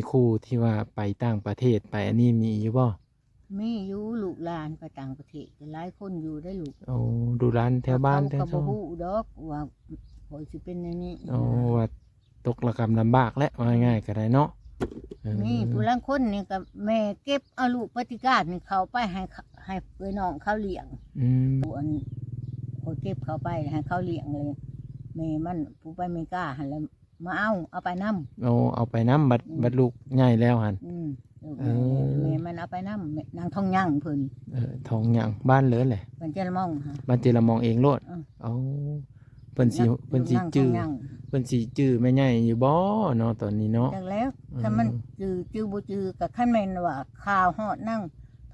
ຄູ່ທີ່ວ່າໄປຕ່າງປະເທດໄປອັນນີ້ມີຢູ່ບໍ່? ມີຢູ່ ລູກຫຼານໄປຕ່າງປະເທດກໍຫຼາຍຄົນຢູ່ໄດ໋ລູກ. ໂອ້ ດູຫຼານແຖວບ້ານແຖວຊ່ອງ ເຂົາກໍບໍ່ຮູ້ດອກວ່າຂ້ອຍຊິເປັນແນວນີ້. ໂອ້ ວ່າຕົກລະກຳລຳບາກແຫຼະ ວ່າງ່າຍໆກໍໄດ້ເນາະ. ເອີ ມີຜູ້ລາງຄົນນີ້ກໍແມ່ເກັບເອົາລູກປະຕິການນີ້ເຂົ້າໄປໃຫ້ ໃຫ້ເອື້ອຍນ້ອງເຂົາລ້ຽງ. ອືມ ຜູ້ອັນ ຂ້ອຍເກັບເຂົ້າໄປໃຫ້ເຂົາລ້ຽງເລີຍ ແມ່ມັນຜູ້ໄປອາເມລິກາຫັ້ນແຫຼະ ມາເອົາ ເອົາໄປນຳ. ໂອ້ ເອົາໄປນຳ ບັດ ອືມ ບັດລູກໃຫຍ່ແລ້ວຫັ້ນ. ອືມ ລູກໃຫຍ່ແລ້ວ ເອີ ແມ່ມັນເອົາໄປນຳ ນາງທອງຍັງເພິ່ນ. ເອີ ທອງຍັງ ບ້ານເລີແຫຼະ? ບ້ານເຈລະມອງຫັ້ນ ບ້ານເຈລະມອງເອງໂລດ. ເອີ ເອົາ ເພິ່ນຊິ ເພິ່ນຊິຈື່ ເພິ່ນຊິຈື່ແມ່ໃຫຍ່ຢູ່ບໍ່ເນາະຕອນນີ້ເນາະ? ຈັກແລ້ວ ເອີ ຄັນມັນຈື່ ຈື່ບໍ່ຈື່ ກໍຄັນແມ່ນວ່າຂ່າວຮອດນາງ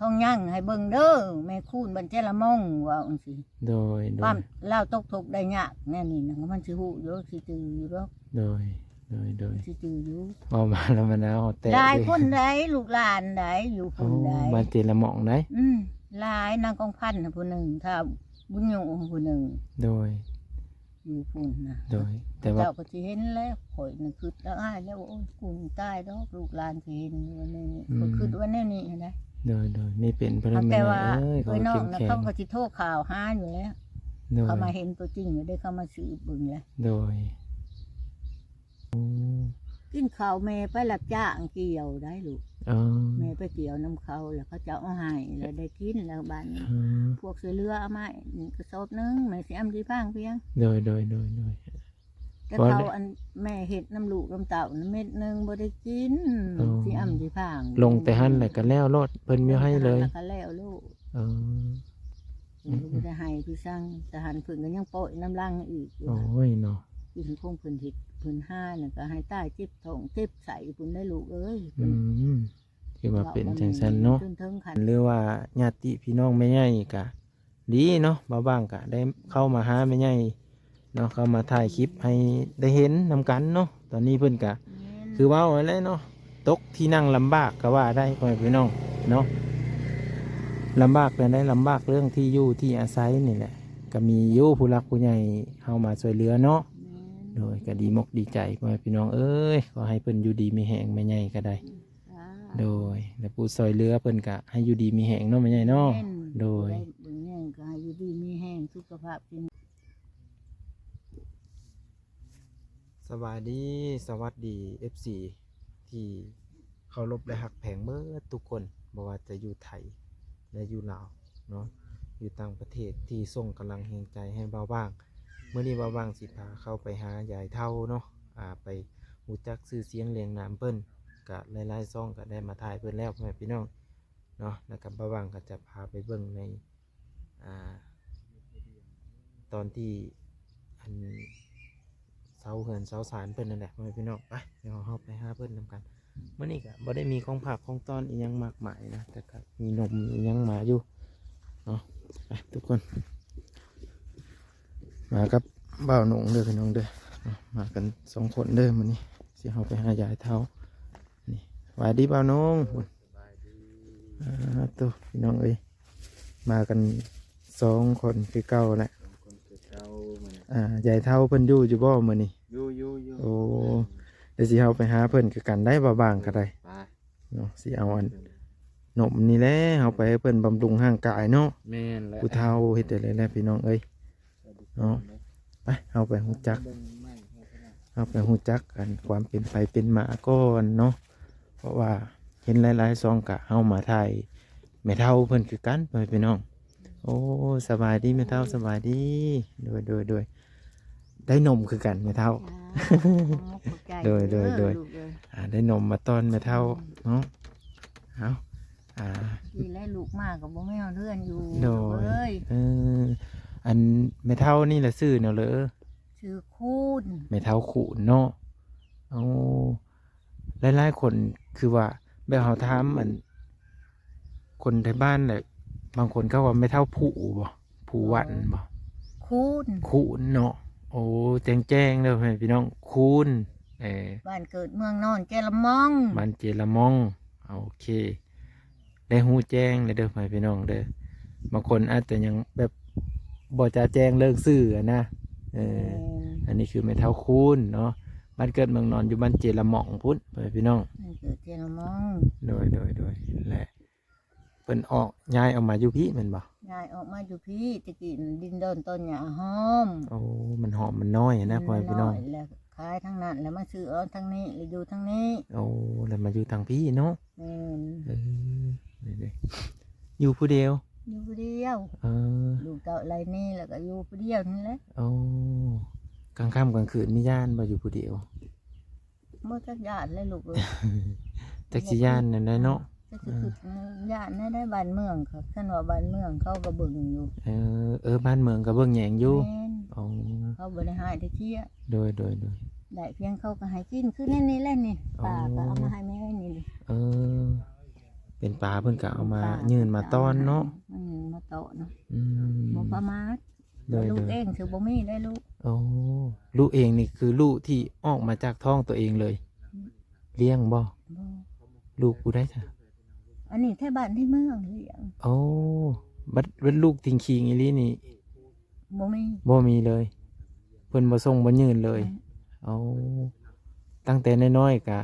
ທອງຍັງໃຫ້ເບິ່ງເດີ ແມ່ຄູນບ້ານເຈລະມອງ ວ່າຈັ່ງຊີ້. ໂດຍ ໂດຍ ຄວາມລາວຕົກທຸກໄດ້ຍາກແນວນີ້ນະ ມັນຊິຮູ້ຢູ່ ຊິຈື່ຢູ່ດອກ. ໂດຍ ໂດຍ ໂດຍ ຊິຈື່ຢູ່. ເວົ້າມາແລ້ວມັນເອົາແຕກ ຫຼາຍຄົນໃດ໋ ລູກຫຼານໃດ໋ ຢູ່ພຸ້ນໃດ໋ ໂອ້ ບ້ານເຈລະມອງໃດ໋. ອືມ ຫຼາຍ ນາງກອງພັນຜູ້ໜຶ່ງ ທ້າວບຸນຍູຜູ້ໜຶ່ງ. ໂດຍ ຢູ່ພຸ້ນນະ. ໂດຍ ແຕ່ວ່າເຈົ້າກໍຊິເຫັນແລ້ວ ຂ້ອຍນີ້ຄິດລະອາຍແລ້ວ ໂອ້ຍ ກຸ້ມຕາຍດອກ ລູກຫຼານຊິເຫັນຢູ່ແນວນີ້ ອືມ ຂ້ອຍຄິດວ່າແນວນີ້ຫັ້ນນະ. ໂດຍ ໂດຍ ມີເປັນເພິ່ນ ແມ່ໃຫຍ່ເອີຍ ເຂົາກໍເຂັ້ມແຂງ ເຂົາກໍຊິໂທຂ່າວຫາຢູ່ແລ້ວ. ໂດຍ ເຂົາມາເຫັນຕົວຈິງຢູ່ເດ້ ເຂົາມາສືບເບິ່ງແລ້ວ. ໂດຍ ໂອ້ ກິນເຂົ້າແມ່ໄປຮັບຈ້າງກ່ຽວໄດ໋ລູກ. ເອີ ແມ່ໄປກ່ຽວນຳເຂົາ ແລ້ວເຂົາເຈົ້າເອົາໃຫ້ ແລ້ວໄດ້ກິນ ແລ້ວບາດນີ້ ເອີ ພວກຊ່ວຍເຫຼືອເອົາມາອີກກະສອບໜຶ່ງ ແມ່ຊິອຳຊິພາງພຽງ. ໂດຍ ໂດຍ ໂດຍ ໂດຍ ແຕ່ເຂົາອັນແມ່ເຮັດນຳລູກນຳເຕົ້ານະ ເມັດໜຶ່ງບໍ່ໄດ້ກິນ. ອໍ ຊິອຳຊິພາງ ລົງແຕ່ຫັ້ນແລ້ວກໍແລ້ວໂລດ ເພິ່ນມີໃຫ້ເລີຍ ລົງແຕ່ຫັ້ນແລ້ວກໍແລ້ວໂລດ. ເອີ ອືມ ບໍ່ໄດ້ໃຫ້ຄືສັງ ແຕ່ຫັ້ນເພິ່ນກໍຍັງປ່ອຍນຳຫຼັງອີກຢູ່. ໂອ້ຍເນາະ ກິນຂອງເພິ່ນເຮັດເພິ່ນຫານັ້ນກໍໃຫ້ຕາຍ ເຈັບທ້ອງເຈັບໄສ້ພຸ້ນໄດ໋ລູກເອີຍ. ອືມ ຄືວ່າເປັນຈັ່ງຊັ້ນເນາະ ເວົ້າວ່າແມ່ນຈົນເຖິງຂັ້ນ ຫຼືວ່າຍາດຕິພີ່ນ້ອງແມ່ໃຫຍ່ກໍດີເນາະ ບ່າວບາງກໍໄດ້ເຂົ້າມາຫາແມ່ໃຫຍ່ເນາະ ເຂົ້າມາຖ່າຍຄລິບໃຫ້ໄດ້ເຫັນນຳກັນເນາະ. ຕອນນີ້ເພິ່ນກໍ ແມ່ນ ຄືເວົ້າຫັ້ນແຫຼະເນາະ ຕົກທີ່ນັ່ງລຳບາກກໍວ່າໄດ້ ພໍ່ແມ່ພີ່ນ້ອງເນາະ. ລຳບາກແນວໃດ? ລຳບາກເລື່ອງທີ່ຢູ່ທີ່ອາໄສນີ້ແຫຼະ ກໍມີຢູ່ຜູ້ຫຼັກຜູ້ໃຫຍ່ເຮົາມາຊ່ວຍເຫຼືອເນາະ. ແມ່ນ ໂດຍ ກໍດີມົກດີໃຈ ພໍ່ແມ່ພີ່ນ້ອງເອີຍ ຂໍໃຫ້ເພິ່ນຢູ່ດີມີແຮງ ແມ່ໃຫຍ່ກໍໄດ້. ສາທຸ ໂດຍ ແລະຜູ້ຊ່ອຍເຫຼືອເພິ່ນກະໃຫ້ຢູ່ດີມີແຮງເນາະແມ່ໃຫຍ່ເນາະ. ແມ່ນ ໂດຍ ຜູ້ໃດເບິ່ງແຍງກະໃຫ້ຢູ່ດີມີແຮງ ສຸຂະພາບແຂງ ສະບາຍດີ ສະຫວັດດີ ເອັຟຊີ ທີ່ເຄົາລົບ ແລະ ຮັກແພງເໝິດທຸກຄົນ ບໍ່ວ່າຈະຢູ່ໄທ ແລະ ຢູ່ລາວເນາະ ຢູ່ຕ່າງປະເທດທີ່ສົ່ງກຳລັງແຮງໃຈໃຫ້ບ່າວບາງ. ມື້ນີ້ບ່າວບາງຊິພາເຂົ້າໄປຫາຍາຍເຖົ້າເນາະ ອ່າ ໄປຮູ້ຈັກຊື່ສຽງລຽງນາມເພິ່ນ ກະຫຼາຍໆຊ່ອງກະໄດ້ມາຖ່າຍເພິ່ນແລ້ວ ພໍ່ແມ່ພີ່ນ້ອງເນາະ. ແລ້ວກະບ່າວບາງກະຈະພາໄປເບິ່ງໃນ ອ່າ ຕອນທີ່ ອັນ ເຊົາເຮືອນເຊົາຊານເພິ່ນນັ້ນແຫຼະ ພໍ່ແມ່ພີ່ນ້ອງ. ໄປ ດຽວເຮົາໄປຫາເພິ່ນນຳກັນ. ມື້ນີ້ກະບໍ່ໄດ້ມີຂອງຝາກຂອງຕ້ອນອີ່ຫຍັງມາກມາຍນະ ແຕ່ກະມີນົມອີ່ຫຍັງມາຢູ່ເນາະ. ໄປທຸກຄົນ ມາກັບບ່າວໜົງເດີພີ່ນ້ອງເດີ ມາກັນສອງຄົນເດີມື້ນີ້ ຊິເຮົາໄປຫາຍາຍເຖົ້າ. ນີ້ ສະບາຍດີບ່າວໜົງ. ສະບາຍດີ. ອ່າ ໂຕ ພີ່ນ້ອງເອີຍ ມາກັນສອງຄົນຄືເກົ່າແຫຼະ ສອງຄົນຄືເກົ່າມື້ນີ້. ອ່າ ຍາຍເຖົ້າເພິ່ນຢູ່ຢູ່ບໍ່ມື້ນີ້? ຢູ່ ຢູ່ ຢູ່. ໂອ້ ດຽວຊິເຮົາໄປຫາເພິ່ນຄືກັນໄດ໋ ບ່າວບາງກໍໄດ້ ໄປ ເນາະ ຊິເອົາອັນ ເພິ່ນ ນົມນີ້ແຫຼະ ເຮົາໄປໃຫ້ເພິ່ນບຳລຸງຮ່າງກາຍເນາະ. ແມ່ນແຫຼະ ຜູ້ເຖົ້າເຮັດໄດ້ແລ້ວແຫຼະ ພີ່ນ້ອງເອີຍ ເນາະ. ໄປ ເຮົາໄປຮູ້ຈັກ ເຮົາໄປຮູ້ຈັກອັນຄວາມເປັນໄປເປັນມາກ່ອນເນາະ ເພາະວ່າເຫັນຫຼາຍໆຊ່ອງກະເຮົາມາຖ່າຍແມ່ເຖົ້າເພິ່ນຄືກັນ ພໍ່ແມ່ພີ່ນ້ອງ. ໂອ້ ສະບາຍດີແມ່ເຖົ້າ ສະບາຍດີ. ໂດຍ ໂດຍ ໂດຍ ໄດ້ນົມຄືກັນແມ່ເຖົ້າ. ຈ້າ ຂອບໃຈ ໂດຍ ໂດຍ ເດີ ໂດຍ ລູກເອີຍ. ອ່າ ໄດ້ນົມມາຕ້ອນແມ່ເຖົ້າ ອືມ ເນາະ. ເອົາ ອ່າ ດີແລ້ວ ລູກມາກໍບໍ່ມີເຮືອນຢູ່. ໂດຍ ລູກເອີຍ. ເອີ ອັນແມ່ເຖົ້ານີ້ລະຊື່ແນວເລີ? ຊື່ຄູນ. ແມ່ເຖົ້າຄູນເນາະ. ໂອ້ ຫຼາຍໆຄົນຄືວ່າແບບເຮົາຖາມອັນຄົນໄທບ້ານແຫຼະ ບາງຄົນເຂົາວ່າແມ່ເຖົ້າຜູບໍ່? ຜູຫວັນບໍ່? ຄູນ ຄູນເນາະ. ໂອ້ ແຈ້ງໆເດີ ພີ່ນ້ອງ ຄູນ. ເອີ ບ້ານເກີດເມືອງນອນ ເຈລະມອງ ບ້ານເຈລະມອງ. ໂອເຄ ໄດ້ຮູ້ແຈ້ງແລ້ວເດີ ພໍ່ແມ່ພີ່ນ້ອງເດີ. ບາງຄົນອາດຈະຍັງແບບບໍ່ຈະແຈ້ງເລື່ອງຊື່ຫັ້ນນະ. ເອີ ແມ່ນ ອັນນີ້ຄືແມ່ເຖົ້າຄູນເນາະ. ແ ບ້ານເກີດເມືອງນອນຢູ່ບ້ານເຈລະໝອງພຸ້ນ ພໍ່ແມ່ພີ່ນ້ອງ. ບ້ານເກີດເຈລະໝອງ. ໂດຍ ໂດຍ ໂດຍ ແລະ ເພິ່ນອອກ ຍ້າຍອອກມາຢູ່ພີ້ແມ່ນບໍ່? ຍ້າຍອອກມາຢູ່ພີ້. ແຕ່ກີ້ດິນດອນຕອນຫຍ້າຫອມ. ໂອ້ ມັນຫອມ ມັນນ້ອຍນະ ພໍ່ແມ່ພີ່ນ້ອງ. ແລ້ວຂາຍທາງນັ້ນ ແລ້ວມາຊື້ເອົາທາງນີ້ ແລ້ວຢູ່ທາງນີ້. ໂອ້ ແລ້ວມາຢູ່ທາງພີ້ເນາະ. ແມ່ນ. ເອີ ນີ້ເດ້ ຢູ່ຜູ້ດຽວ? ຢູ່ຜູ້ດຽວ. ເອີ ລູກເຕົ້າໄລ່ໜີ ແລ້ວກໍຢູ່ຜູ້ດຽວນີ້ແຫຼະ. ໂອ້ ກາງຄ່ຳກາງຄືນມີຢ້ານບໍ່ ຢູ່ຜູ້ດຽວ? ບໍ່ຈັກຢ້ານແຫຼະລູກເອີຍ. ຈັກຊິຢ້ານແນວໃດເນາະ. ຈັກຊິຄິດ ຢ້ານແນວໃດ. ບ້ານເມືອງ ຄັນວ່າບ້ານເມືອງເຂົາກໍເບິ່ງຢູ່. ເອີ ເອີ ບ້ານເມືອງກໍເບິ່ງແຍງຢູ່. ແມ່ນ. ອໍ ເຂົາບໍ່ໄດ້ຮ້າຍໄດ້ເຄຍ. ໂດຍ ໂດຍ ໂດຍ. ໄດ້ພຽງເຂົາກໍໃຫ້ກິນ ຄືແນວນີ້ແຫຼະນີ້. ອໍ ປາກໍເອົາມາໃຫ້ແມ່ນີ້. ເອີ ເປັນປາເພິ່ນກໍເອົາມາຍື່ນມາຕ້ອນເນາະ. ເອົາມາໃຫ້ ເອົາມາຕ້ອນເນາະ. ອືມ ບໍ່ປະໝາດ. ໂດຍ ລູກເອງຖືບໍ່ມີໄດ້ລູກ. ໂອ້ ລູກເອງນີ້ຄືລູກທີ່ອອກມາຈາກທ້ອງຕົວເອງເລີຍ. ອືມ ລ້ຽງບໍ່? ບໍ່. ລູກຜູ້ໃດຊະ? ອັນນີ້ແຖວບ້ານໃນເມືອງລ້ຽງ. ໂອ້ ບັດ ບັດລູກຕິງຄີງອີ່ຫຼີນີ້ ບໍ່ມີ ບໍ່ມີເລີຍ. ເພິ່ນບໍ່ສົ່ງບໍ່ຍື່ນເລີຍ. ອືມ ໂອ້ ຕັ້ງແຕ່ນ້ອຍໆກະ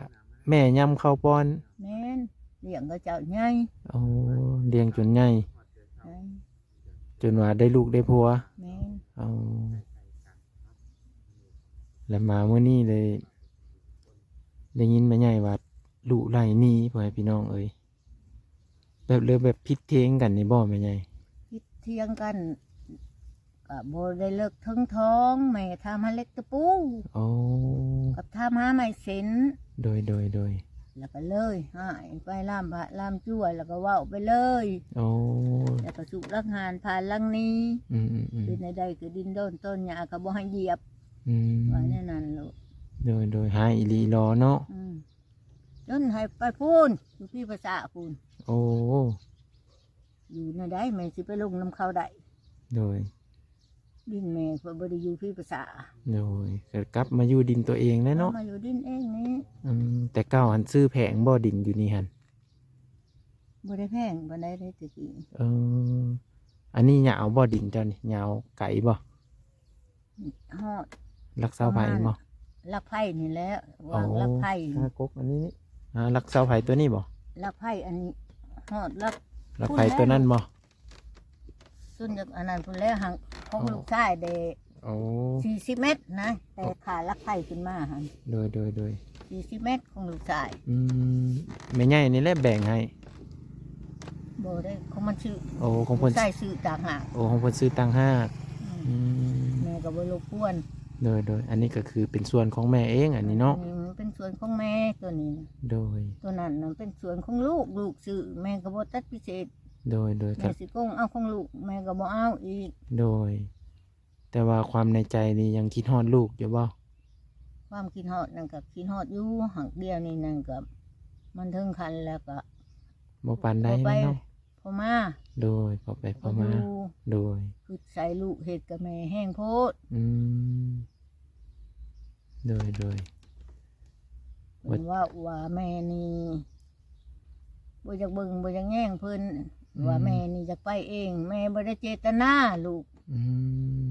ແມ່ຫຍ້ຳເຂົ້າປ້ອນ. ແມ່ນ. ລ້ຽງເຂົາເຈົ້າໃຫຍ່. ໂອ້ ລ້ຽງຈົນໃຫຍ່. ໃຫຍ່ ຈົນວ່າໄດ້ລູກໄດ້ຜົວ. ແມ່ນ. ອໍ ແລ້ວມາມື້ນີ້ເລີຍ ໄດ້ຍິນແມ່ໃຫຍ່ວ່າລຸໄຫຼໜີ ພໍ່ແມ່ພີ່ນ້ອງເອີຍ. ແບບ ຫຼືແບບຜິດຖຽງກັນນີ້ບໍ່ແມ່ໃຫຍ່? ຜິດຖຽງກັນກໍບໍ່ໄດ້ເລິກເຖິງທ້ອງ. ແມ່ຖາມຫາເຫຼັກຕະປູ. ໂອ້ ກັບຖາມຫາໄມ້ເສັ້ນ. ໂດຍ ໂດຍ ໂດຍ. ແລ້ວກໍເລີຍຮ້າຍໄປລາມພະລາມຈົວ ແລ້ວກໍເວົ້າໄປເລີຍ. ໂອ້ ແລ້ວກໍສຸກຫຼັກຮ້ານຜ່ານຫຼັງໜີ. ອືມໆໆ ເປັນແນວໃດກໍດິນດອນຕອນຫຍ້າກໍບໍ່ໃຫ້ຢຽບ. ອືມ ວ່າແນວນັ້ນໂລດ. ໂດຍ ໂດຍ. ຮ້າຍອີ່ຫຼີຫຼໍເນາະ. ອືມ ຈົນໃຫ້ໄປພຸ້ນ ຢູ່ພີ້ພາສາພຸ້ນ. ໂອ້ ຢູ່ແນວໃດແມ່ຊິໄປລົງນຳເຂົາໄດ້? ໂດຍ. ດິນແມ່ກໍບໍ່ໄດ້ຢູ່ພີ້ພາສາ. ໂດຍ. ກໍກັບມາຢູ່ດິນຕົວເອງແຫຼະເນາະ. ມາຢູ່ດິນເອງນີ້. ອືມ ແຕ່ເກົ່າຫັ້ນຊື້ແພງບໍ່ ດິນຢູ່ນີ້ຫັ້ນ? ບໍ່ໄດ້ແພງປານໃດເດ້ແຕ່ກີ້. ເອີ ອັນນີ້ຍາວບໍ່ ດິນເຈົ້ານີ້ ຍາວໄກບໍ່? ຮອດຫຼັກເສົາໄຟບໍ່? ຫຼັກໄຟນີ້ແຫຼະ. ຫວ່າງຫຼັກໄຟນີ້ ກະກົກອັນນີ້ນີ້. ອ່າ ຫຼັກເສົາໄຟຕົວນີ້ບໍ່? ຫຼັກໄຟອັນນີ້ ຮອດຫຼັກ ຫຼັກໄຟຕົວນັ້ນບໍ່? ສ່ວນຈາກອັນນັ້ນພຸ້ນແລ້ວ ຫາກຂອງລູກຊາຍເດ້. ໂອ້ ສີ່ສິບແມັດນະ ແຕ່ຂາຫຼັກໄຟຂຶ້ນມາຫັ້ນ. ໂດຍ ໂດຍ ໂດຍ. ສີ່ສິບແມັດຂອງລູກຊາຍ. ອືມ ແມ່ໃຫຍ່ນີ້ແຫຼະແບ່ງໃຫ້. ບໍ່ໄດ້ ຂອງມັນຊື້. ໂອ້ ຂອງເພິ່ນ ລູກຊາຍຊື້ຕ່າງຫາກ. ໂອ້ ຂອງເພິ່ນຊື້ຕ່າງຫາກ. ອືມ ອືມ ແມ່ກໍບໍ່ລົບກວນ. ໂດຍ ໂດຍ. ອັນນີ້ກໍຄືເປັນສ່ວນຂອງແມ່ເອງ ອັນນີ້ເນາະ. ອືມ ເປັນສ່ວນຂອງແມ່ຕົວນີ້. ໂດຍ. ຕົວນັ້ນນະເປັນສ່ວນຂອງລູກ ລູກຊື້ ແມ່ກໍບໍ່ຕັດປະຕິເສດ. ໂດຍ ໂດຍ. ແມ່ຊິກົງເອົາຂອງລູກ ແມ່ກໍບໍ່ເອົາອີກ. ໂດຍ. ແຕ່ວ່າຄວາມໃນໃຈນີ້ຍັງຄິດຮອດລູກຢູ່ບໍ່? ຄວາມຄິດຮອດນັ້ນກໍຄິດຮອດຢູ່ ຫາກດຽວນີ້ນັ້ນກໍມັນເຖິງຂັ້ນແລ້ວກໍບໍ່ປານໃດເນາະ. ພໍໄປພໍມາ. ໂດຍ. ພໍໄປພໍມາ. ໂດຍ. ຄຶດໃສ່ລູກເຮັດກັບແມ່ແຮງໂພດ. ອືມ ໂດຍ ໂດຍ. ເພິ່ນເວົ້າວ່າແມ່ນີ້ບໍ່ຢາກເບິ່ງ ບໍ່ຢາກແຍງເພິ່ນ. ອືມ ວ່າແມ່ນີ້ຢາກໄປເອງ ແມ່ບໍ່ໄດ້ເຈດຕະນາລູກ. ອືມ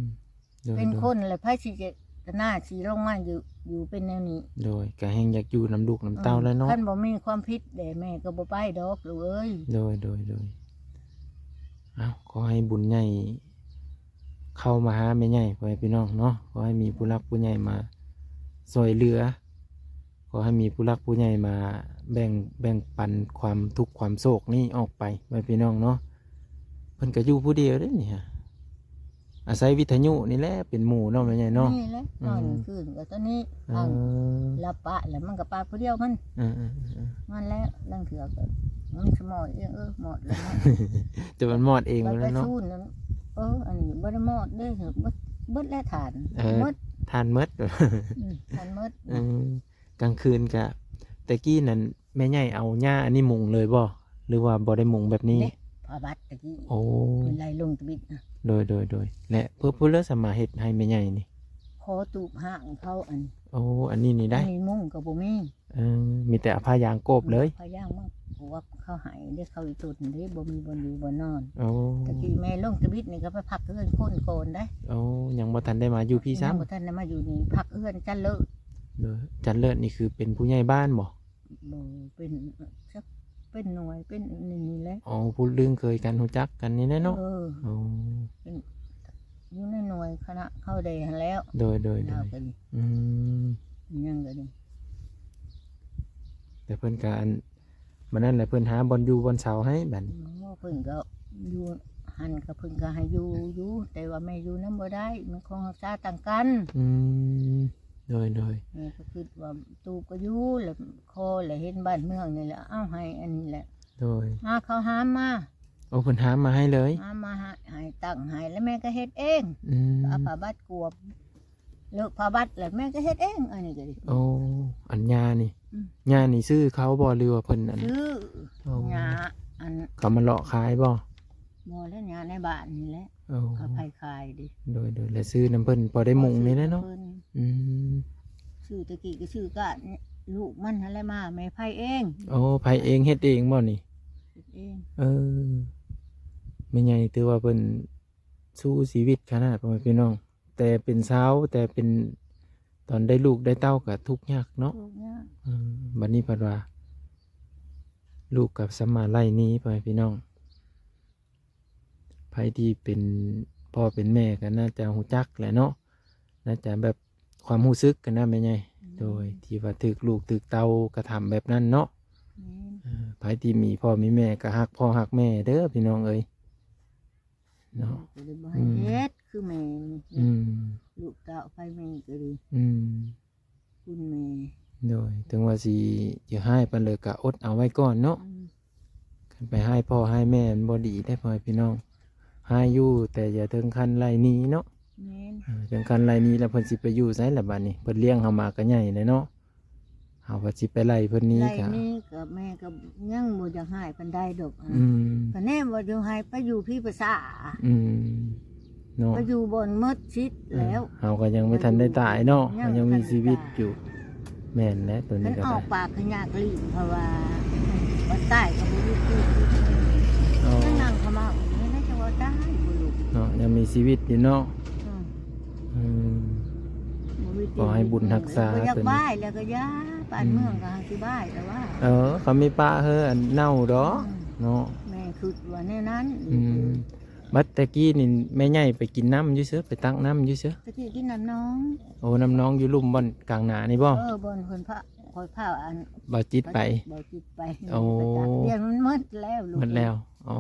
ໂດຍ ເປັນຄົນແລ້ວ ໃຜຊິເຈດຕະນາຊິລົງມາຢູ່ ຢູ່ເປັນແນວນີ້. ໂດຍ. ກໍແຮງຢາກຢູ່ນຳລູກນຳເຕົ້າແຫຼະເນາະ. ຄັນບໍ່ມີຄວາມຜິດເດ້ ແມ່ກໍບໍ່ໄປດອກລູກເອີຍ. ໂດຍ ໂດຍ ໂດຍ. ເອົ້າ ຂໍໃຫ້ບຸນໃຫຍ່ເຂົ້າມາຫາແມ່ໃຫຍ່ ພໍ່ແມ່ພີ່ນ້ອງເນາະ. ຂໍໃຫ້ມີຜູ້ຫຼັກຜູ້ໃຫຍ່ມາຊ່ວຍເຫຼືອ. ຂໍໃຫ້ມີຜູ້ຫຼັກຜູ້ໃຫຍ່ມາແບ່ງ ແບ່ງປັນຄວາມທຸກຄວາມໂສກນີ້ອອກໄປ ແມ່ພີ່ນ້ອງເນາະ. ເພິ່ນກໍຢູ່ຜູ້ດຽວເດ້ນີ້ ອາໄສວິທະຍຸນີ້ແຫຼະເປັນໝູ່ເນາະ ແມ່ໃຫຍ່ເນາະ. ນີ້ແຫຼະ ອືມ ນອນຄືນກໍຕົວນີ້. ເອີ ຟັງ ຫຼັບປະແລ້ວມັນກໍປະຜູ້ດຽວມັນ. ເອີໆໆໆ ນັ້ນແຫຼະ. ລາງເທື່ອກໍມັນສະໝອດເອງ ເອີ ໝອດແລ້ວເນາະ. ຈະມັນໝອດເອງແລ້ວເນາະ. ເອີ ອັນນີ້ບໍ່ໄດ້ໝອດເດ້ ເບິດ ເບິດແລ້ວຖ່ານ. ເອີ ໝົດ ຖ່ານໝົດ. ອືມ ຖ່ານໝົດ. ເອີ ກາງຄືນກະ ແຕ່ກີ້ນັ້ນແມ່ໃຫຍ່ເອົາຫຍ້າອັນນີ້ມຸງເລີຍບໍ່ ຫຼືວ່າບໍ່ໄດ້ມຸງແບບນີ້? ເດ້ ຜ້າບັດຕະກີ້. ໂອ້ ເພິ່ນໄລ່ລົງຕະບິດນະ. ໂດຍ ໂດຍ ໂດຍ. ແລະ ເພື່ອ ເພື່ອສາມາດເຮັດໃຫ້ແມ່ໃຫຍ່ນີ້ ຂໍຕູບຫ້າງເຂົາອັນ. ໂອ້ ອັນນີ້ນີ້ໄດ້ ອັນນີ້ມຸງກໍບໍ່ມີ. ເອີ ມີແຕ່ເອົາຜ້າຢາງໂກບເລີຍ. ເອີ ຜ້າຢາງມາກວບເຂົາໃຫ້ເດ້ ເຂົາອີ່ຕົນເດ້ ບໍ່ມີບ່ອນຢູ່ບ່ອນນອນ. ໂອ້ ຕະກີ້ແມ່ລົງຕະບິດນີ້ກໍໄປພັກເຮືອນຄົນກ່ອນໄດ໋. ໂອ້ ຍັງບໍ່ທັນໄດ້ມາຢູ່ພີ້ຊ້ຳ. ຍັງບໍ່ທັນໄດ້ມາຢູ່ນີ້ ພັກເຮືອນຈັນເລີດ. ໂດຍ ອາຈານເລີດນີ້ຄືເປັນຜູ້ໃຫຍ່ບ້ານບໍ່? ບໍ່ ເປັນ ຈັກເປັນໜ່ວຍ ເປັນອັນນີ້ແຫຼະ. ອໍ ຜູ້ລຶ້ງເຄີຍກັນ ຮູ້ຈັກກັນນີ້ແຫຼະເນາະ. ເອີ ອໍ ເປັນຢູ່ໃນໜ່ວຍຄະນະເຮົາໄດ້ຫັ້ນແຫຼ້ວ. ໂດຍ ໂດຍ ໂດຍ ລາວກໍດີ ອືມ ຫຍັງກໍດີ ແຕ່ເພິ່ນກໍອັນ ບັດນັ້ນແຫຼະ ເພິ່ນຫາບ່ອນຢູ່ບ່ອນເຊົາໃຫ້ບັດນີ້. ໂອ້ ເພິ່ນກໍຢູ່ຫັ້ນ ກໍເພິ່ນກໍໃຫ້ຢູ່ຢູ່ ແຕ່ວ່າແມ່ຢູ່ນຳບໍ່ໄດ້ ມັນຄອງຮັກສາຕ່າງກັນ. ອືມ ໂດຍ ໂດຍ ແມ່ກໍຄິດວ່າຕູບກໍຢູ່ ແລ້ວຂໍ ແລ້ວເຫັນບ້ານເມືອງນີ້ແຫຼະ ເອົາໃຫ້ອັນນີ້ແຫຼະ. ໂດຍ ຫາເຂົາຫາມາ. ໂອ້ ເພິ່ນຫາມາໃຫ້ເລີຍ? ຫາມາໃຫ້ ໃຫ້ຕັ້ງໃຫ້ ແລ້ວແມ່ກໍເຮັດເອງ. ອືມ ກໍເອົາຜ້າບັດກວມ ເລີກຜ້າບັດແລ້ວແມ່ກໍເຮັດເອງ ອັນນີ້ກໍດີ. ໂອ້ ອັນຍ່ານີ້ ອືມ ຍ່ານີ້ຊື້ເຂົາບໍ່ ຫຼືວ່າເພິ່ນອັນ? ຊື້. ໂອ້ ຍ່າອັນ ເຂົາມາເລາະຂາຍບໍ່? ບໍ່ແລ້ວ ຍ່າໃນບ້ານນີ້ແຫຼະ. ໂອ້ ເຂົາໄປຂາຍເດ້. ໂດຍ ໂດຍ ແລ້ວຊື້ນຳເພິ່ນພໍໄດ້ມຸງນີ້ແຫຼະເນາະ. ຊື້ນຳເພິ່ນ ອືມ ຊື້ແຕ່ກີ້ກໍຊື້ກັບລູກມັນຫັ້ນແຫຼະ ມາແມ່ໃຜເອງ. ໂອ້ ໃຜເອງ ເຮັດເອງບໍ່ນີ້? ເຮັດເອງ. ເອີ ແມ່ໃຫຍ່ຖືວ່າເພິ່ນ ສູ້ຊີວິດຂະໜາດ ພໍ່ແມ່ພີ່ນ້ອງ ແຕ່ເປັນສາວ ແຕ່ເປັນ ຕອນໄດ້ລູກໄດ້ເຕົ້າກໍທຸກຍາກເນາະ. ທຸກຍາກ. ເອີ ບັດນີ້ພັດວ່າ ລູກກໍສາມາດໄລ່ໜີ ພໍ່ແມ່ພີ່ນ້ອງ. ໃຜທີ່ເປັນພໍ່ເປັນແມ່ກໍໜ້າຈະຮູ້ຈັກແຫຼະເນາະ ໜ້າຈະແບບ ຄວາມຮູ້ສຶກກັນນະແມ່ໃຫຍ່. ອືມ ໂດຍ ທີ່ວ່າຖືກລູກຖືກເຕົ້າກະທຳແບບນັ້ນເນາະ. ແມ່ນ. ເອີ ໃຜທີ່ມີພໍ່ມີແມ່ກໍຮັກພໍ່ຮັກແມ່ເດີພີ່ນ້ອງເອີຍ ເນາະ. ກໍເລີຍບໍ່ໃຫ້ ອືມ ເຮັດຄືແມ່ນີ້. ອືມ ລູກເຕົ້າໄປແມ່ກໍດີ. ອືມ ຄຸນແມ່. ໂດຍ ເຖິງວ່າຊິ ຊິຮ້າຍປານໃດກໍອົດເອົາໄວ້ກ່ອນເນາະ. ອືມ ຄັນໄປຮ້າຍພໍ່ຮ້າຍແມ່ມັນບໍ່ດີເດ້ ພໍ່ແມ່ພີ່ນ້ອງ. ຮ້າຍຢູ່ ແຕ່ຢ່າເຖິງຂັ້ນໄລ່ໜີເນາະ. ແມ່ນ. ເອີ ເຖິງຂັ້ນໄລ່ໜີແລ້ວ ເພິ່ນຊິໄປຢູ່ໃສລະບັດນີ້? ເພິ່ນລ້ຽງເຮົາມາກໍໃຫຍ່ແລ້ວເນາະ ເຮົາວ່າຊິໄປໄລ່ເພິ່ນໜີ ໄລ່ ກໍ ໜີກໍແມ່ກໍຍັງບໍ່ຢາກຮ້າຍປານໃດດອກ. ອືມ ກໍແນມວ່າຢູ່ໃຫ້ໄປຢູ່ພີ້ປະຊາ. ອືມ ເນາະ ໄປຢູ່ບ່ອນໝົດສິດແລ້ວ. ເອີ ເຮົາກໍຍັງບໍ່ທັນໄດ້ຕາຍເນາະ ຍັງ ເຮົາຍັງມີຊີວິດຢູ່. ແມ່ນແຫຼະ ຕົວນີ້ກໍ ຄັນອອກປາກກໍຍາກລີ້ ເພາະວ່າປາກໃຕ້ກໍບໍ່ໄດ້ກິນ. ອໍ ຍັງນັ່ງຂະເໝົາຢູ່ໃນ ຈັກວ່າຕາຍບໍ່ລຸກເນາະ ຍັງມີຊີວິດຢູ່ເນາະ. ອືມ ອືມ ບໍ່ມີກິນ ຂໍໃຫ້ບຸນຮັກສາ. ບໍ່ຢາກບາຍແລ້ວກໍຢ່າ ບ້ານເມືອງກໍຫາຊິບາຍແລ້ວວ່າ. ເອີ ເຂົາມີປະເຮີ ອັນເນົ່າດອກ ອືມ ເນາະ ແມ່ຄິດວ່າແນວນັ້ນ. ອືມ ບັດແຕ່ກີ້ນີ້ແມ່ໃຫຍ່ໄປກິນນ້ຳຢູ່ເຊີ ໄປຕັກນ້ຳຢູ່ເຊີ? ຕະກີ້ກິນນ້ຳໜອງ. ໂອ້ ນ້ຳໜອງຢູ່ລຸ່ມບ່ອນກາງໜ້ານີ້ບໍ່? ເອີ ບ່ອນເພິ່ນພາ ຂ້ອຍພາອັນ ບ່າວຈິດໄປ. ບ່າວຈິດໄປ. ໂອ້ ໄປຕັກ ດຽວມັນໝົດແລ້ວລູກ ໝົດແລ້ວ. ໂອ້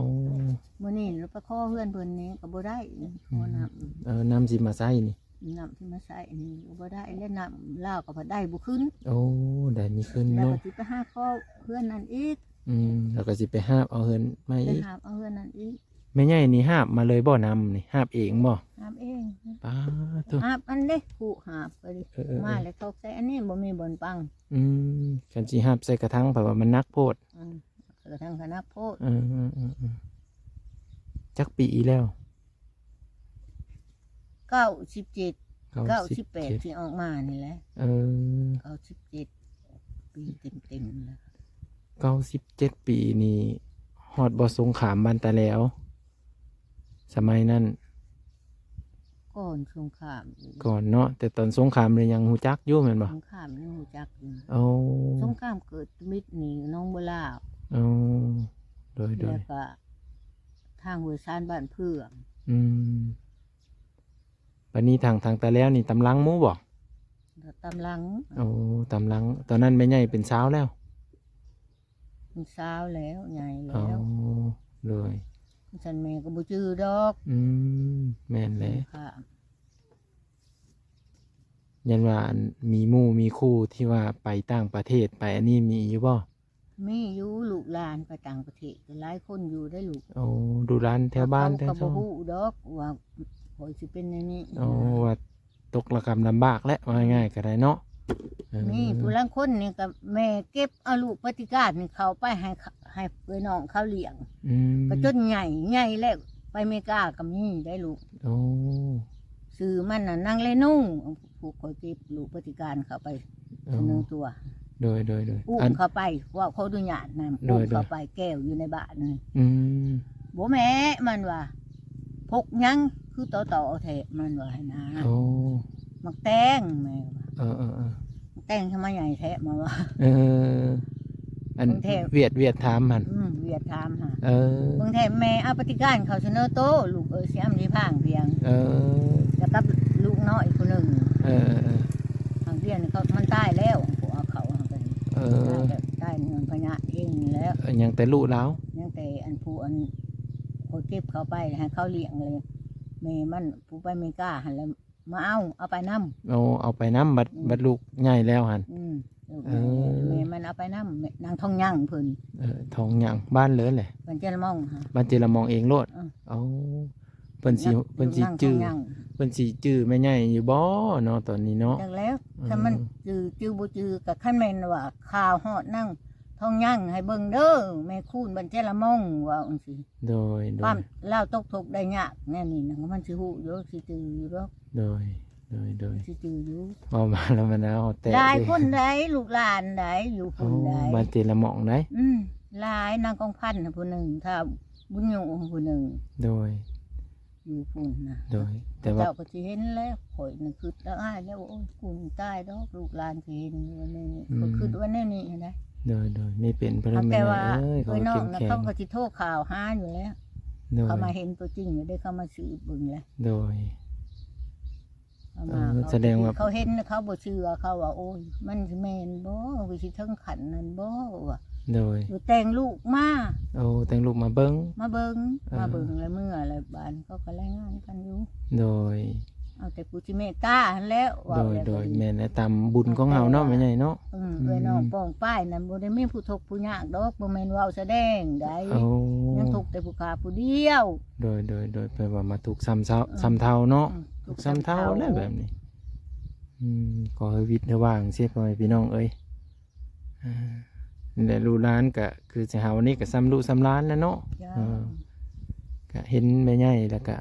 ມື້ນີ້ໄປຂໍເຮືອນເພິ່ນນີ້ກໍບໍ່ໄດ້ ອືມ ຂໍນ້ຳ. ເອີ ນ້ຳຊິມາໃຊ້ນີ້ ນ້ຳຊິມາໃຊ້ນີ້ກໍບໍ່ໄດ້ ແລະນ້ຳລາວກໍພັດໄດ້ບໍ່ຂຶ້ນ. ໂອ້ ໄດ້ມີຂຶ້ນເນາະ ແລ້ວກໍຊິໄປຫາຂໍເຮືອນນັ້ນອີກ. ອືມ ແລ້ວກໍຊິໄປຫາບເອົາເຮືອນໃໝ່ອີກ ໄປຫາບເອົາເຮືອນນັ້ນອີກ. ແມ່ໃຫຍ່ນີ້ຫາບມາເລີຍບໍ່ ນ້ຳນີ້ ຫາບເອງບໍ່? ຫາບເອງ. ປາໂທ້ ຫາບອັນເດ້ ຜູ້ຫາບກໍດີ. ເອີໆໆ ມາແລ້ວຖອກໃສ່ອັນນີ້ ບໍ່ມີບ່ອນປັງ. ອືມ ຄັນຊິຫາບໃສ່ກະຖັງ ເພາະວ່າມັນໜັກໂພດ. ອືມ ກະຖັງກໍໜັກໂພດ. ເອີໆໆໆ ຈັກປີແລ້ວ? ເກົ້າສິບເຈັດ ເກົ້າສິບເຈັດ ເກົ້າສິບແປດ ທີ່ອອກມານີ້ແຫຼະ. ເອີ ເກົ້າສິບເຈັດປີເຕັມໆແລ້ວ. ເກົ້າສິບເຈັດປີນີ້ ຮອດບໍ່ສົງຄາມບ້ານຕາແລວ ສະໄໝນັ້ນ? ກ່ອນສົງຄາມ ກ່ອນເນາະ ແຕ່ຕອນສົງຄາມນີ້ຍັງຮູ້ຈັກຢູ່ແມ່ນບໍ່? ສົງຄາມຍັງຮູ້ຈັກຢູ່. ໂອ້ ສົງຄາມເກີດມິດນີ້ໜອງບົວລາວ. ໂອ້ ໂດຍໆ ແລ້ວກໍທາງຫ້ວຍຊານບ້ານເພື່ອງ. ອືມ ບາດນີ້ທາງ ທາງຕາແລວນີ້ຕຳຫຼັງໝູ່ບໍ່? ຕຳຫຼັງ. ໂອ້ ຕຳຫຼັງ. ຕອນນັ້ນແມ່ໃຫຍ່ເປັນສາວແລ້ວ? ເປັນສາວແລ້ວ ໃຫຍ່ແລ້ວ. ອໍ ໂດຍ ຊັ້ນແມ່ກໍບໍ່ຈື່ດອກ. ອືມ ແມ່ນແຫຼະ. ຢ້ານວ່າ ອັນ ມີໝູ່ມີຄູ່ທີ່ວ່າໄປຕ່າງປະເທດໄປ ອັນນີ້ມີຢູ່ບໍ່? ມີຢູ່ ລູກຫຼານໄປຕ່າງປະເທດກໍຫຼາຍຄົນຢູ່ໄດ໋ລູກ. ໂອ້ ລູກຫຼານແຖວບ້ານແຖວຊ່ອງ ເຂົາກໍບໍ່ຮູ້ດອກວ່າຂ້ອຍຊິເປັນແນວນີ້. ໂອ້ ວ່າຕົກລະກຳລຳບາກແຫຼະ ວ່າງ່າຍໆກໍໄດ້ເນາະ. ເອີ ມີຜູ້ລາງຄົນນີ້ກໍແມ່ເກັບເອົາລູກປະຕິການນີ້ເຂົ້າໄປໃຫ້ ໃຫ້ເອື້ອຍນ້ອງເຂົາລ້ຽງ. ອືມ ກໍຈົນໃຫຍ່ ໃຫຍ່ແລ້ວໄປເມກາກໍມີໄດ໋ລູກ. ໂອ້ ຊື່ມັນນະ ນາງເລນູ ຜູ້ຂ້ອຍເກັບລູກປະຕິການເຂົ້າໄປ ເອີ ສະເໜີຕົວ. ໂດຍໆໆ ອຸ້ມເຂົ້າໄປ ເວົ້າຂໍອະນຸຍາດນຳ ໂດຍໆ ອຸ້ມເຂົ້າໄປ ແກ້ວຢູ່ໃນບ້ານນີ້. ອືມ ບໍ່ແມ່ ມັນວ່າ ພົກຫຍັງຄືຕໍ່ໆແທ້ ມັນວ່າຫັ້ນນະ. ໂອ້ ໝາກແຕງ ແມ່ວ່າ. ເອີໆໆ ໝາກ ແຕ່ງຂຶ້ນມາໃຫຍ່ແທ້ ມາວ່າ ເອີ ອັນ ເບິ່ງແທ້ ຫວຽດ ຫວຽດຖາມຫັ້ນ ອືມ ຫວຽດຖາມຫາ ເອີ ເບິ່ງແທ້ແມ່ເອົາປະຕິການເຂົ້າສະເໜີໂຕ ລູກເອີຍ ຊິອຳຊິພາງພຽງ ເອີ ແລ້ວກັບລູກນ້ອຍຜູ້ໜຶ່ງ ເອີ ເອີ ຫາກດຽວນີ້ເຂົາ ມັນຕາຍແລ້ວ ຜູ້ເອົາເຂົ້າຫາກັນ ເອີ ຕາຍແລ້ວ ຕາຍຍ້ອນພະຍາດເອງນີ້ແຫຼະ ເອີ ຍັງແຕ່ລູກລາວ ຍັງແຕ່ອັນຜູ້ອັນ ຂ້ອຍເກັບເຂົ້າໄປໃຫ້ເຂົາລ້ຽງເລີຍ ແມ່ມັນຜູ້ໄປເມກາຫັ້ນແຫຼະ ມາເອົາ ເອົາໄປນຳ ໂອ້ ເອົາໄປນຳ ບັດ ອືມ ບັດລູກໃຫຍ່ແລ້ວຫັ້ນ ອືມ ລູກໃຫຍ່ແລ້ວ ເອີ ແມ່ມັນເອົາໄປນຳ ແມ່ ນາງທອງຍັງເພິ່ນ ເອີ ທອງຍັງ ບ້ານເລີແຫຼະ ບ້ານເຈລະມອງຫັ້ນ ບ້ານເຈລະມອງເອງໂລດ ເອີ ເອົາ ເພິ່ນຊິ ຢູ່ ເພິ່ນຊິຈື່ ນາງທອງຍັງ ເພິ່ນຊິຈື່ແມ່ໃຫຍ່ຢູ່ບໍ່ເນາະ ຕອນນີ້ເນາະ ຈັກແລ້ວ ເອີ ຄັນມັນຈື່ ຈື່ບໍ່ຈື່ ກໍຄັນແມ່ນວ່າຂ່າວຮອດນາງທອງຍັງໃຫ້ເບິ່ງເດີ ແມ່ຄູນບ້ານເຈລະມອງ ວ່າຈັ່ງຊີ້ ໂດຍ ໂດຍ ຄວາມລາວຕົກທຸກໄດ້ຍາກແນວນີ້ນະ ມັນຊິຮູ້ຢູ່ ຊິຈື່ຢູ່ດອກ ໂດຍ ໂດຍ ໂດຍ ຊິຈື່ຢູ່ ເວົ້າມາແລ້ວມັນເອົາແຕະ ຫຼາຍຄົນໃດ໋ ລູກຫຼານໃດ໋ ຢູ່ພຸ້ນໃດ໋ ໂອ້ ບ້ານເຈລະມອງໃດ໋ ອືມ ຫຼາຍ ນາງກອງພັນຜູ້ໜຶ່ງ ທ້າວບຸນຍູຜູ້ໜຶ່ງ ໂດຍ ຢູ່ພຸ້ນນະ ໂດຍ ແຕ່ວ່າ ເຈົ້າກໍຊິເຫັນແລ້ວ ຂ້ອຍນີ້ຄິດລະອາຍແລ້ວ ໂອ້ຍ ກູຕາຍດອກ ລູກຫຼານຊິເຫັນຢູ່ແນວນີ້ ອືມ ຂ້ອຍຄິດວ່າແນວນີ້ຫັ້ນນະ ໂດຍ ໂດຍ ນີ້ເປັນເພິ່ນ ແມ່ເອີຍ ເຂົາເຂັ້ມແຂງ ເຂົາກໍຊິໂທຂ່າວຫາຢູ່ແລ້ວ ໂດຍ ເຂົາມາເຫັນຕົວຈິງຢູ່ເດ້ ເຂົາມາສືບເບິ່ງແລ້ວ ໂດຍ ເຂົາມາ ເອີ ເຂົາ ສະແດງວ່າ ເຂົາເຫັນ ເຂົາບໍ່ເຊື່ອ ເຂົາວ່າ ໂອ້ຍ ມັນຊິແມ່ນບໍ່ ຄືຊິເຖິງຂັ້ນນັ້ນບໍ່ ວ່າ ໂດຍ ຢູ່ແຕ່ງລູກມາ ໂອ້ ແຕ່ງລູກມາເບິ່ງ ມາເບິ່ງ ເອີ ມາເບິ່ງແລ້ວເມືອແລ້ວ ບ້ານເຂົາກໍລາຍງານກັນຢູ່ ໂດຍ ເອົາແຕ່ຜູ້ທີ່ເມດຕາຫັ້ນແຫຼະ ເວົ້າ ໂດຍ ແລ້ວ ໂດຍ ກໍດີ ແມ່ນແຫຼະ ຕາມບຸນຂອງເຮົາເນາະ ແມ່ໃຫຍ່ເນາະ ອືມ ເອື້ອຍນ້ອງ ອືມ ປ້ອງປາຍນັ້ນ ບໍ່ໄດ້ມີຜູ້ທຸກຜູ້ຍາກດອກ ບໍ່ແມ່ນເວົ້າສະແດງໃດ ໂອ້ ຍັງທຸກແຕ່ຜູ້ຂ້າຜູ້ດຽວ ໂດຍ ໂດຍ ໂດຍ ເພິ່ນວ່າມາທຸກຊ້ຳເຊົາ ອືມ ຊ້ຳເທົາເນາະ ອືມ ທຸກຊ້ຳເທົາ ທຸກຊ້ຳເທົາແຫຼະແບບນີ້ ອືມ ກໍໃຫ້ວິດໃຫ້ວ່າງເສຍ ພໍ່ແມ່ພີ່ນ້ອງເອີຍ ອ່າ ນີ້ແຫຼະ ລູກຫຼານກະຄືຊິເຮົານີ້ກະຊ້ຳລູກຊ້ຳຫຼານແຫຼະເນາະ ເຈົ້າ ເອີ ກະເຫັນແມ່ໃຫຍ່ແລ້ວກະ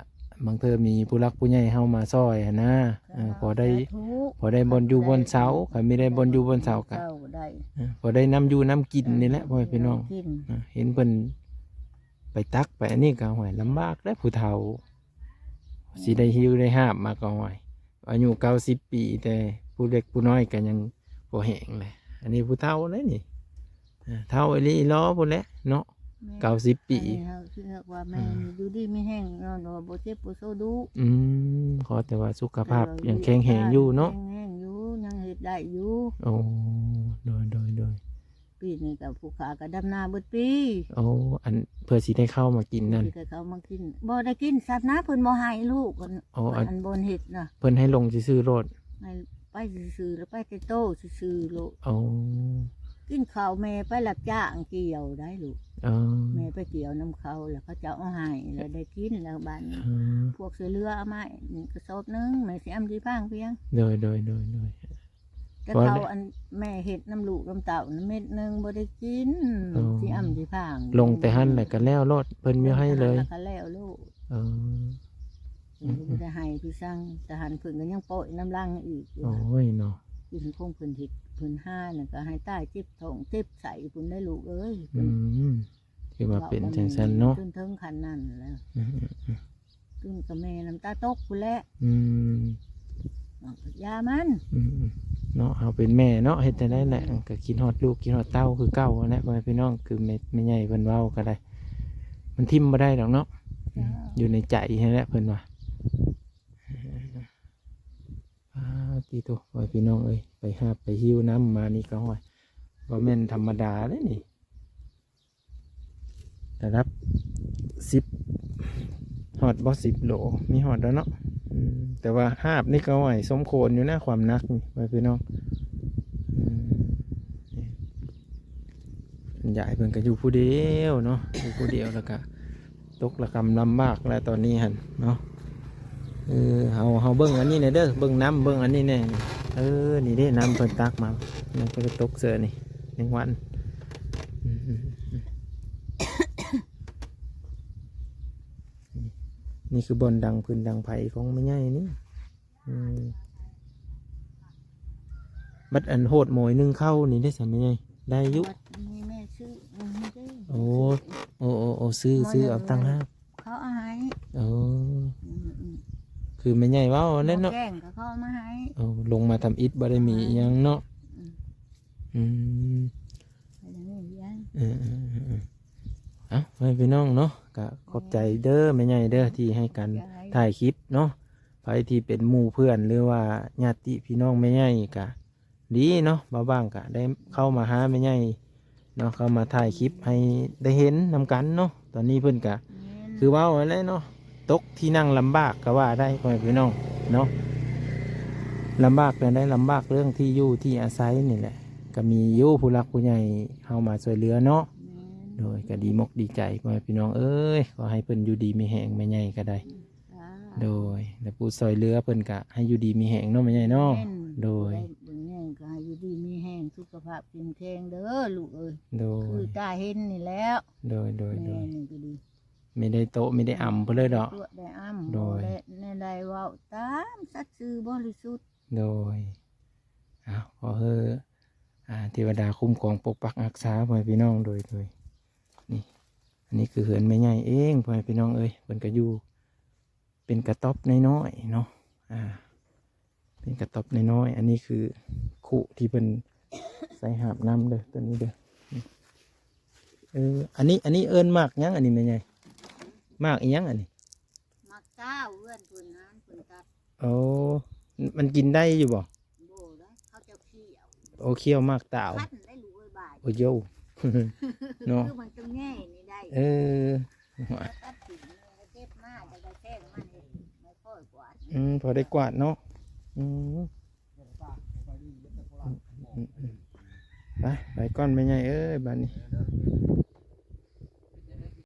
ບາງເທື່ອມີຜູ້ຫຼັກຜູ້ໃຫຍ່ເຮົາມາຊ່ອຍຫັ້ນນະ ເອີ ພໍໄດ້ ສາທຸ ພໍໄດ້ບ່ອນຢູ່ບ່ອນເຊົາ ຄັນມີໄດ້ບ່ອນຢູ່ບ່ອນເຊົາກະ ເຈົ້າໄດ້ ເອີ ພໍໄດ້ນ້ຳຢູ່ນ້ຳກິນນີ້ແຫຼະ ເອີ ພໍ່ແມ່ພີ່ນ້ອງ ກິນ ເອີ ເຫັນເພິ່ນໄປຕັກໄປອັນນີ້ກະ ໂອ້ຍ ລຳບາກເດ້ຜູ້ເຖົ້າ ຊິໄດ້ຫິ້ວໄດ້ຫາບມາກໍ ໂອ້ຍ ອາຍຸເກົ້າສິບປີ ແຕ່ຜູ້ເລັກຜູ້ນ້ອຍກໍຍັງບໍ່ແຮງເລີຍ ອັນນີ້ຜູ້ເຖົ້າເດ້ນີ້ ເຖົ້າອີ່ຫຼີຫຼໍພຸ້ນແຫຼະເນາະ ແມ່ນ ເກົ້າສິບປີ ອັນນີ້ເຮົາຊິເອີ້ນວ່າແມ່ນ ອ່າ ຢູ່ດີມີແຮງເນາະ ບໍ່ເຈັບບໍ່ໂຊດຸ ອືມ ຂໍແຕ່ວ່າສຸຂະພາບຍັງແຂງແຮງຢູ່ເນາະ ແຂງແຮງຢູ່ ຍັງເຮັດໄດ້ຢູ່ ໂອ້ ໂດຍ ໂດຍ ໂດຍ ປີນີ້ກໍຜູ້ຂ້າກໍດຳນາເບິດປີ ໂອ້ ອັນເພື່ອຊິໄດ້ເຂົ້າມາກິນນັ້ນ ຊິໄດ້ເຂົ້າມາກິນ ບໍ່ໄດ້ກິນຊ້ຳນະ ເພິ່ນບໍ່ໃຫ້ລູກ ໂອ້ ອັນ ອັນ ອັນບ່ອນເຮັດນະ ເພິ່ນໃຫ້ລົງຊື່ໆໂລດ ໃຫ້ໄປຊື່ໆ ແລ້ວໄປແຕ່ໂຕຊື່ໆໂລດ ໂອ້ ກິນເຂົ້າ ແມ່ໄປຮັບຈ້າງກ່ຽວໄດ໋ລູກ ອໍ ແມ່ໄປກ່ຽວນຳເຂົາ ແລ້ວເຂົາເຈົ້າເອົາໃຫ້ ແລ້ວໄດ້ກິນ ແລ້ວບາດນີ້ ອໍ ພວກຊ່ວຍເຫຼືອເອົາມາອີກກະສອບໜຶ່ງ ແມ່ຊິອຳຊິພາງພຽງ ໂດຍ ໂດຍ ໂດຍ ໂດຍ ແຕ່ເຂົາອັນແມ່ເຮັດນຳລູກນຳເຕົ້ານະ ເມັດໜຶ່ງບໍ່ໄດ້ກິນ ເອີ ຊິອຳຊິພາງ ລົງແຕ່ຫັ້ນແຫຼະກໍແລ້ວໂລດ ເພິ່ນມີໃຫ້ເລີຍ ລົງແຕ່ຫັ້ນແລ້ວກໍແລ້ວໂລດ ເອີ ເພິ່ນບໍ່ໄດ້ໃຫ້ຄືສັງ ແຕ່ຫັ້ນເພິ່ນກໍຍັງປ່ອຍນຳຫຼັງອີກ ໂອ້ຍເນາະ ກິນຂອງເພິ່ນເຮັດເພິ່ນຫານັ້ນ ກໍໃຫ້ຕາຍເຈັບທ້ອງເຈັບໄສ້ພຸ້ນໄດ໋ລູກເອີຍ ອືມ ຄືວ່າເປັນຈັ່ງຊັ້ນເນາະ ຈົນເຖິງຂັ້ນນັ້ນແລ້ວ ອືມ ຈົນກັບແມ່ນ້ຳຕາຕົກພຸ້ນແຫຼະ ອືມ ຢາມັນ ອືມ ເນາະ ເຮົາເປັນແມ່ເນາະ ເຮັດຈັ່ງໃດແຫຼະ ອືມ ກໍຄິດຮອດລູກ ຄິດຮອດເຕົ້າຄືເກົ່າຫັ້ນແຫຼະ ພໍ່ແມ່ພີ່ນ້ອງ ຄືແມ່ ແມ່ໃຫຍ່ເພິ່ນເວົ້າກໍໄດ້ ມັນຖິ້ມບໍ່ໄດ້ດອກເນາະ ເຈົ້າ ຢູ່ໃນໃຈຫັ້ນແຫຼະ ເພິ່ນວ່າ ອາ ຕິໂທ ພໍ່ແມ່ພີ່ນ້ອງເອີຍ ໄປຫາບໄປຫິ້ວນ້ຳມານີ້ກໍ ໂອ້ຍ ບໍ່ແມ່ນທຳມະດາເດ້ນີ້ ລະດັບສິບ ຮອດບໍ່ ສິບໂລ ມີຮອດແລ້ວເນາະ ອືມ ແຕ່ວ່າຫາບນີ້ກໍ ໂອ້ຍ ສົມຄວນຢູ່ນະ ຄວາມໜັກນີ້ ພໍ່ແມ່ພີ່ນ້ອງ ອືມ ນີ້ ຍາຍເພິ່ນກໍຢູ່ຜູ້ດຽວເນາະ ຢູ່ຜູ້ດຽວ ແລ້ວກໍຕົກລະກຳລຳບາກແລ້ວຕອນນີ້ຫັ້ນເນາະ ເອີ ເຮົາ ເຮົາເບິ່ງອັນນີ້ແດ່ເດີ ເບິ່ງນ້ຳ ເບິ່ງອັນນີ້ແດ່ ເອີ ນີ້ເດ້ ນ້ຳເພິ່ນຕັກມາ ມັນກໍໄປຕົກເສີນີ້ ແມງວັນ ອືມ ນີ້ຄືບ່ອນດັງຟືນດັງໄຟຂອງແມ່ໃຫຍ່ນີ້ ອືມ ບັດອັນໂຫດໂມຍໜຶ່ງເຂົ້ານີ້ເດ້ຊະແມ່ໃຫຍ່ ໄດ້ຢູ່ ບັດນີ້ແມ່ຊື້ອັນນີ້ເດ້ ໂອ້ ໂອ້ ໂອ້ ຊື້ ຊື້ເອົາຕ່າງຫາກ ເຂົາເອົາໃຫ້ ເອີ ອືມ ຄືແມ່ໃຫຍ່ເວົ້ານັ້ນເນາະ ໝໍແກງກໍເຂົາເອົາມາໃຫ້ ໂອ້ ລົງມາທຳອິດບໍ່ໄດ້ມີອີ່ຫຍັງເນາະ ອື ອືມ ເອີໆໆໆ ເອົ້າ ພໍ່ແມ່ພີ່ນ້ອງເນາະ ກະຂອບໃຈເດີແມ່ໃຫຍ່ເດີ ທີ່ໃຫ້ການ ຂອບໃຈ ຖ່າຍຄລິບເນາະ. ໃຜທີ່ເປັນໝູ່ເພື່ອນ ຫຼືວ່າຍາດຕິພີ່ນ້ອງແມ່ໃຫຍ່ກະດີເນາະ ບ່າວບ່າງກະໄດ້ເຂົ້າມາຫາແມ່ໃຫຍ່ເນາະ ເຂົ້າມາຖ່າຍຄລິບໃຫ້ໄດ້ເຫັນນຳກັນເນາະ. ຕອນນີ້ເພິ່ນກະ ແມ່ນ ຄືເວົ້າຫັ້ນແຫຼະເນາະ ຕົກທີ່ນັ່ງລຳບາກກໍວ່າໄດ້ ພໍ່ແມ່ພີ່ນ້ອງເນາະ. ລຳບາກແນວໃດ? ລຳບາກເລື່ອງທີ່ຢູ່ທີ່ອາໄສນີ້ແຫຼະ ກໍມີຢູ່ຜູ້ຫຼັກຜູ້ໃຫຍ່ເຮົາມາຊ່ວຍເຫຼືອເນາະ. ແມ່ນ ໂດຍ ກໍດີມົກດີໃຈ ພໍ່ແມ່ພີ່ນ້ອງເອີຍ ຂໍໃຫ້ເພິ່ນຢູ່ດີມີແຮງ ແມ່ໃຫຍ່ກໍໄດ້. ອືມ ສາທຸ ໂດຍ ແລະຜູ້ຊ່ອຍເຫຼືອເພິ່ນກໍໃຫ້ຢູ່ດີມີແຮງເນາະ ແມ່ໃຫຍ່ເນາະ. ແມ່ນ ໂດຍ ຜູ້ໃດເບິ່ງແຍງກໍໃຫ້ຢູ່ດີມີແຮງ ສຸຂະພາບເຂັ້ມແຂງເດີລູກເອີຍ. ໂດຍ ຄືຕາເຫັນນີ້ແຫຼະ. ໂດຍໆໆ ແມ່ນີ້ກໍດີ ມີໄດ້ໂຕະມີໄດ້ອຳເພິ່ນເລີຍດອກ ໄດ້ໂຕະໄດ້ອຳ. ໂດຍ ບໍ່ໄດ້ແນວໃດ ເວົ້າຕາມສັດຊື່ບໍລິສຸດ. ໂດຍ ອ້າວ ຂໍໃຫ້ ອ່າ ເທວະດາຄຸ້ມຄອງປົກປັກຮັກສາ ພໍ່ແມ່ພີ່ນ້ອງ. ໂດຍໆ ນີ້ ອັນນີ້ຄືເຮືອນແມ່ໃຫຍ່ເອງ ພໍ່ແມ່ພີ່ນ້ອງເອີຍ ເພິ່ນກໍຢູ່ເປັນກະຕ໊ອບນ້ອຍໆເນາະ ອ່າ ເປັນກະຕ໊ອບນ້ອຍໆ. ອັນນີ້ຄືຄຸທີ່ເພິ່ນໃສ່ຫາບນ້ຳເດີ ຕົວນີ້ເດີ. ເອີ ອັນນີ້ ອັນນີ້ເອີ້ນໝາກຫຍັງ ອັນນີ້ແມ່ໃຫຍ່? ໝາກອີ່ຫຍັງອັນນີ້? ໝາກຕ້າວ ເຮືອນເພິ່ນຫັ້ນ ເພິ່ນຕັດ. ໂອ້ ມັນກິນໄດ້ຢູ່ບໍ່? ບໍ່ໄດ້ ເຂົາເຈົ້າຂ້ຽວ. ໂອ້ ຂ້ຽວໝາກຕ້າວ ຄັນໄດ້ລູກເອີຍບາດ. ໂອ້ໂຢ ເນາະ ຄືມັນຈະແງ່ນີ້ໄດ້. ເອີ ຕັດກິນ ເກັບມາ ແຕ່ກໍແຊງມັນເຮັດ ໄມ້ຄ່ອຍກວາດ. ອືມ ພໍໄດ້ກວາດເນາະ. ອືມ ອືມໆໆ ໄປ ໄປກ່ອນແມ່ໃຫຍ່ເອີຍ ບາດນີ້.